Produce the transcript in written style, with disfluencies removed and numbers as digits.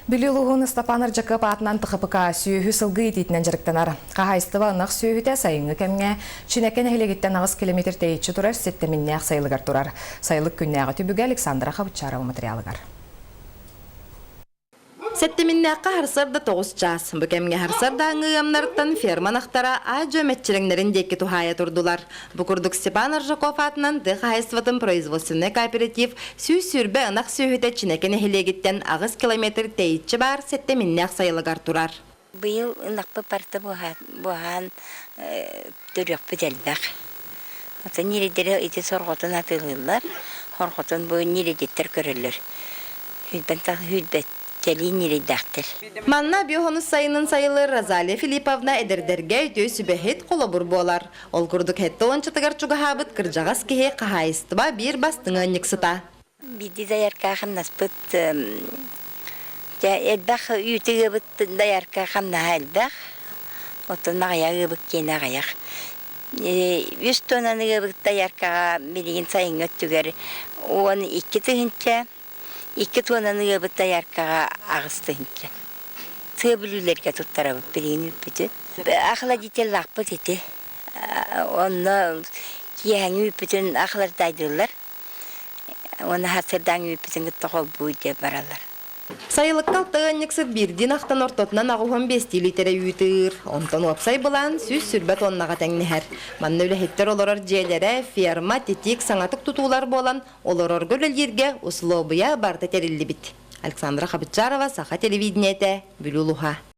Бүлүү улууһун Ыстапаан Ардьакыап аатынан ТХПК сүөһү сылгы иитиитинэн дьарыктанар. Хаһаайыстыба ынах сүөһүтэ сайыҥҥы кэмҥэ Чинэкэ нэһилиэгиттэн 8 километр тэйиччи турар Сэттэминнээх сайылыгар турар. Сайылык күннээҕи түбүгэ Александра Хабычарова материалыгар. Сэттэминнээххэ харсар да 9 чаас. Бу кэмҥэ харсардааҥҥы ыамнарыттан ферма ынахтара аа-дьуо мэччирэҥнэрин диэки туһаайа турдулар. Бу курдук Степан Аржаков аатынан тыа хаһаайыстыбатын производственнай кооператив 120 ынах сүөһүтэ Чинэкэ нэһилиэгиттэн 8 километр тэйиччи баар Сэттэминнээх сайылыгар турар. Быйыл ынахпыт барыта буоһаан төрүөхпүт элбэх. Оттон ньирэйдэри ити сорҕотун атыылыыллар, хорҕотун бу ньирэйдиттэр көрөллөр. Сүүрбэн сүүрбэт кэлии ньирэйдээхтэр. Манна биохонус сайынын сайылыыр Розалия Филипповна эдэрдэргэ үтүө сүбэһит холобур буолар. Ол курдук сэттэ уончатыгар чугаһаабыт кырдьаҕас киһи хаһаайыстыба биир бастыҥ ыанньыксыта. Биирдии доярка хамнаспыт дьэ элбэх үүтү ыабыт доярка хамнаһа элбэх, оттон аҕыйах ыабыт киэнэ аҕыйах. Үс туонаны ыабыт дояркаҕа билигин сайыҥҥы өттүгэр 12 тыһыынча, икки туонаны ыабыт дояркаҕа 8 тыһыынча. Тыа бүлүүлэргэ туттарабыт билигин үүппүтүн. Охладителлаахпыт ити. Онно киэһэҥҥи үүппүтүн охлаждайдыыллар. Уонна сарсыардааҥҥы үүппүтүн кытта холбуу илдьэ бараллар. Сайылыкка алта ыанньыксыт биирдии ынахтан ортотунан 85 лиитэрэ үүт ыыр. Онтон уопсай былаан 120 тоннаҕа тэҥнэһэр. Манна үлэһиттэр олорор дьиэлэрэ, ферма, титиик саҥатык тутуулар буолан, олорорго үлэлииргэ услуобуйа барыта тэриллибит. Александра Хабычарова, Саха телевидениетэ, Бүлүү улууһа.